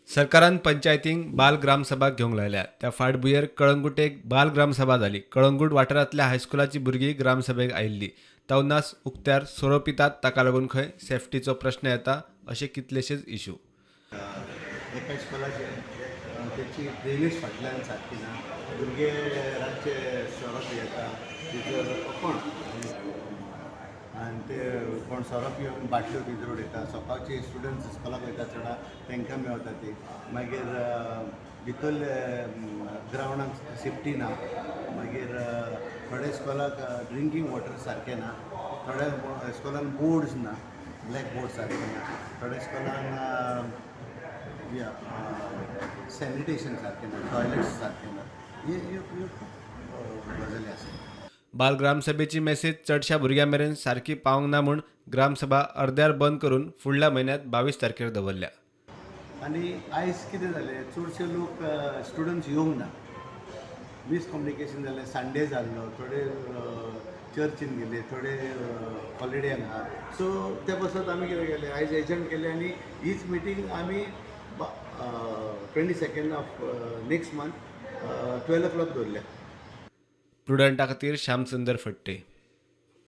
सरकारान पंचायतींक बाल ग्रामसभा घेवंक लायल्या. त्या फाटभुंयेर कळंगूटेक बाल ग्रामसभा जाली. कळंगूट वाठारांतल्या हायस्कुलाची भुरगीं ग्रामसभेक आयिल्ली. तवनास उक्त्यार सोरो पितात, ताका लागून खंय सेफ्टीचो प्रश्न येता, अशे कितलेशेच इशू. एका इस्कॉलाचे तेची ड्रेनेज फाटल्यान सारकी ना. भुरगे रातचे सोरो पियेता भितर कोण आनी ते कोण सोरो पिवन बाटल्यो भितर उडयता. सकाळचे स्टुडंट्स इस्कॉलाक वयता चोडा तांकां मेवता ती. मागीर भितरले ग्रावंडाक सेफ्टी ना. मागीर थोड्या इस्कॉलाक ड्रिंकींग वॉटर सारकें ना. थोड्या इस्कॉलान बोर्ड्स ना, ब्लॅक बोर्ड सारकें ना. थोड्या इस्कॉलान सॅनिटेशन सारकें ना, टॉयलेट्स सारकें ना. हे ह्यो ह्यो खूब गजाली आसा. बाल ग्रामसभेची मेसेज चडशा भुरग्यां मेरेन सारकी पावंक ना म्हूण ग्रामसभा अर्द्यार बंद करून फुडल्या म्हयन्यांत 22 तारखेर दवरल्या. आनी आयज कितें जालें, चडशे लोक स्टुडंट्स येवंक ना. मिसकम्युनिकेशन जालें. संडे जाल्लो, थोडे चर्चीन गेले, थोडे हॉलिडेन आहा. सो ते पासत आमी कितें केलें, आयज एजंट केलें आनी हीच मिटींग आमी 22nd of next month 12 o'clock दवरल्या. प्रुडंटा खातीर श्यामसुंदर फडते.